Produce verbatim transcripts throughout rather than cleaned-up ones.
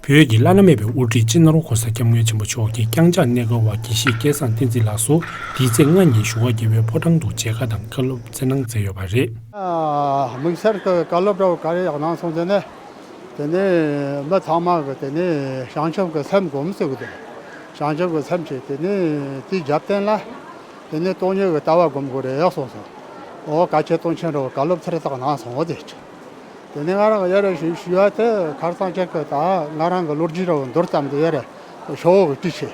བོད་ཀྱི་བླ་ན་མེད་པའི་དབུ་ཁྲིད་སྤྱི་ནོར་༧གོང་ས་༧སྐྱབས་མགོན་ཆེན་པོ་མཆོག་གིས་བསྐྱངས་སྐྱག་གནས་སྐོར་བ་དགེ་བཤེས་སྐལ་བཟང་བསྟན་འཛིན་ལགས་སུ་འདི་ཚེས་ལྔ་ཉིན་བཞུགས་སྒར་རྒྱལ་བའི་ཕོ་བྲང་དུ་མཇལ་ཁ་དང་བཀའ་སློབ་སྩལ་གནང་མཛད་ཡོད་པ་རེད། དམིགས་བསལ་གྱི་བཀའ་སློབ་འདྲ་བོ་ག་རེ་ཡང་གནང་སོང་ཟེར་ན། དེ་ནས་མི་ཚང་མ་གི་དེ་ནས་བྱང་ཆུབ་ཀྱི་སེམས་སྒོམ་ཟེར་གི་འདུག་བྱང་ཆུབ་ཀྱི་སེམས་བྱས། དེ་ནས་དེའི་རྒྱབ་རྟེན་ལ་དེ་ནས་སྟོང་ཉིད་ཀྱི་ལྟ་བ་སྒོམ་དགོས་རེད་གསུངས་སོང་། འོ་བཀའ་ཆེན་སྟོང་ཆེན་འདྲ་བོ་བཀའ་སློབ་ཚར་དག་གནང་སོང་བ་དེ། དེ་ནས་ང་རང་གི་ཡ་ར་ཞུ་ཞུ་བ་དེ་ཁར་སང་ཅིག་གི་ད་ང་རང་གི་ལོ་རྒྱུས་ར་བ་མདོར་ཙམ་དུ་ཡ་ར་ཞོ་བོ་གི་བྲིས་ཆེ་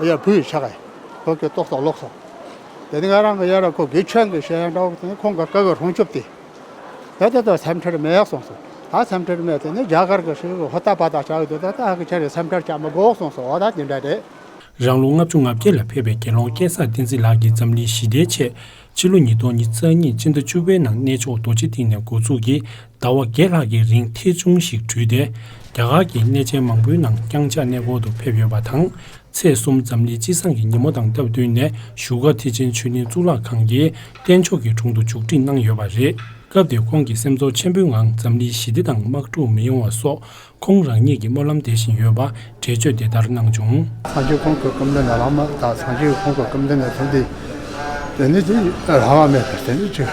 ཡ་བུ་ཡི་ཆ་ག་ཡ་བོད་ཀྱི་ཏོག་ཏོག་ལོག་སོང་། དེ་ནས་ང་རང་གི་ཡ་ར་ཁོ་དགེ་ཆོས་གི་བཤད་ཡ་འདྲ་བོ་དེ་ནས་ཁོང་གི་བཀའ་གི་སྲུང་སྐྱོབ་དེ་ད་ད་ད་སེམས་ཁྲལ་མེད་ཡག་སོང་སོང་། ད་སེམས་ཁྲལ་མེད། དེ་ནས་རྒྱ་གར་གི་ཧྲི་གི་ཧོ་ད་པ་ད་བྱ་ཡོད་དེ་ད་ད་ཧ་གི་ཆ་རེ་སེམས་ཁྲལ་བྱ་མི་དགོས་སོང་སོང་། འོ་ད་དེ་འདྲ་རེད། རང་ལོ་ལྔ་བཅུ་ང་བརྒྱད་ལ་ཕེབས་པའི་དགེ་སློང་སྐལ་བཟང་བསྟན་འཛིན་ལགས་ཀྱིས་འཛམ་གླིང་ཞི་བདེའི་ཆེད་ཕྱི་ལོ་ཉིས་སྟོང་ཉི་ཤུ་རྩ་གཉིས་སྤྱི་ཟླ་བཅུ་པའི་ནང་གནས་མཆོག་རྡོ་རྗེ་གདན་ནས་འགོ་འཛུགས་ཀྱིས་ཟླ་བ་བརྒྱད་ལྷག་གི་རིང་ཐེངས་ཆུང་ཞིག་གྲུས་ཏེ། རྒྱ་གར་གྱི་གནས་ཆེན་མང་པོའི་ནང་བསྐྱངས་སྐྱག་གནས་སྐོར་དུ་ཕེབས་ཡོད་པ་དང་། ཚེས་གསུམ་འཛམ་གླིང་སྤྱི་བསང་གི་ཉིན་མོ་དང་སྟབས་བསྟུན་ནས་བཞུགས་སྒར་ཐེག་ཆེན་ཆོས་གླིང་གཙུག་ལག་ཁང་གི་རྟེན་མཆོག་གི་དྲུང་དུ་མཇུག་སྒྲིལ་གནང་ཡོད་པ་རེད། སྐབས་དེར་ཁོང་གིས་སེམས་ཚོར་ཆེན་པོའི་ངང་འཛམ་གླིང་ཞི་བདེ་དང་དམག་འཁྲུག་མི་ཡོང་བ་སོགས་ཁོང་རང་ཉིད་ཀྱིས་སྨོན་ལམ་འདེབས་བཞིན་ཡོད་པ་འགྲེལ་བརྗོད་འདི་ལྟར་གནང་བྱུང་། སངས་རྒྱས་ཁོང་གི་སྐུ་མདུན་ནས་བླ་མ་དང་སངས་རྒྱས་ཁོང་གི་སྐུ་མདུན་ནས་ཐོན་ཏེ། དེ་ནས་ཅིག་རང་དབང་མེད་པར་དེ་ནས་ཅིག་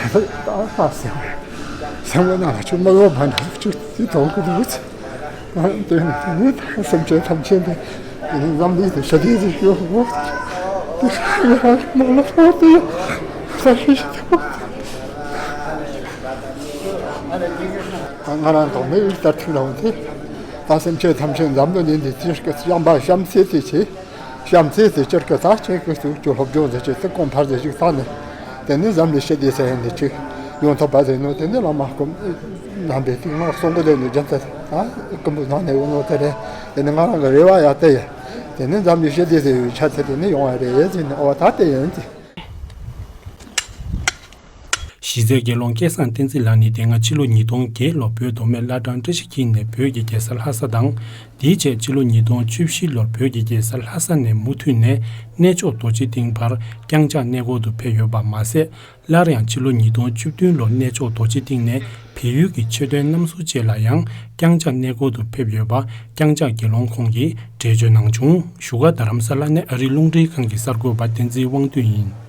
ད་ད་ཟེར་བས་སེམས་པ་ནང་ལ་ཅིག་མ་འོས་པ་འདྲ་ཅིག་དེ་མཐོང་གི་འདུག་དེ་ནས་དེ་ནས་ད་སེམས་ཅན་ཐམས་ཅད་དེ་འཛམ་གླིང་དུ་ཞི་བདེ་ཞིག་ཡོང་དགོས། དེ་ཡང་མ་ལ་ཐོག་དེ་ཡང་ས་ཞིག་ཞིག་ཐོག་ང་རང་དང་མི་ཡི་ལྟར་ཐུག་ལ་འོང་དེ། ད་སེམས་ཅན་ཐམས་ཅད་འཛམ་བུ་གླིང་འདི་ཅིག་གི་བྱམས་པ་བྱམས་བརྩེ་དེ་ཆེ། བྱམས་བརྩེ་དེ་ཅིག་གི་ད་ཅིག་གི་ཅིག་ཅིག་སློབ་སྦྱོང་དེ་ཅིག་ཏུ་གོང་འཕེལ་དེ་ཅིག་བཏང་ནས། དེ་ནི་འཛམ་གླིང་ཞི་བདེ་ཟེར་ཡ་འདི་ཅིག་ཡོང་ཐུབ་པ་ཟེར་ནོ། དེ་ནི་བླ་མ་སྐུ་རྣམ་པའི་ཏིང་ངེ་གསུང་གི་ལས་ནི་རྒྱུན་དུ་ད་སྐུ་འབུ་གནང་ནས་ཡོང་ནོ་དེ་རེད། དེ་ནི་ང་རང་གི་རེ་བ་ཡག་དེ་ཡིན། དེ་ནི་འཛམ་གླིང་ཞི་བདེ་ཟེར་བའི་ཆ་ཚད་དེ་ནི་ཡོང་བ་རེད་ཟེར་ནས། ཨོ་ད་དེ་ཡིན་ཏེ། གཞི་རྩའི་དགེ་སློང་སྐལ་བཟང་བསྟན་འཛིན་ལགས་ནི་དེ་སྔ་ཕྱི་ལོ་ཉིས་སྟོང་བརྒྱད་ལོར་བོད་མདོ་སྨད་བླ་བྲང་བཀྲ་ཤིས་འཁྱིལ་ནས་བོད་ཀྱི་རྒྱལ་ས་ལྷ་ས་དང་། དེའི་རྗེས་ཕྱི་ལོ་ཉིས་སྟོང་བཅུ་བཞི་ལོར་བོད་ཀྱི་རྒྱལ་ས་ལྷ་ས་ནས་མུ་མཐུད་ནས་གནས་མཆོག་རྡོ་རྗེ་གདན་བར་བསྐྱངས་སྐྱག་གནས་སྐོར་དུ་ཕེབས་ཡོད་པ་མ་ཟད། སླར་ཡང་ཕྱི་ལོ་ཉིས་སྟོང་བཅུ་བདུན་ལོར་གནས་མཆོག་རྡོ་རྗེ་གདན་ནས་བལ་ཡུལ་གྱི་ཆོས་དོན་རྣམ་གསུམ་བཅས་ལ་ཡང་བསྐྱངས་སྐྱག་གནས་སྐོར་དུ་ཕེབས་ཡོད་པ་བསྐྱངས་སྐྱག་དགེ་སློང་ཁོང་གིས་འགྲེལ་བརྗོད་གནང་བྱུང་། བཞུགས་སྒར་རྡ་རམ་ས་ལ་ནས་ཨ་རིའི་རླུང་འཕྲིན་ཁང་གི་གསར་འགོད་པ་བསྟན་འཛིན་དབང་འདུས་ཡིན།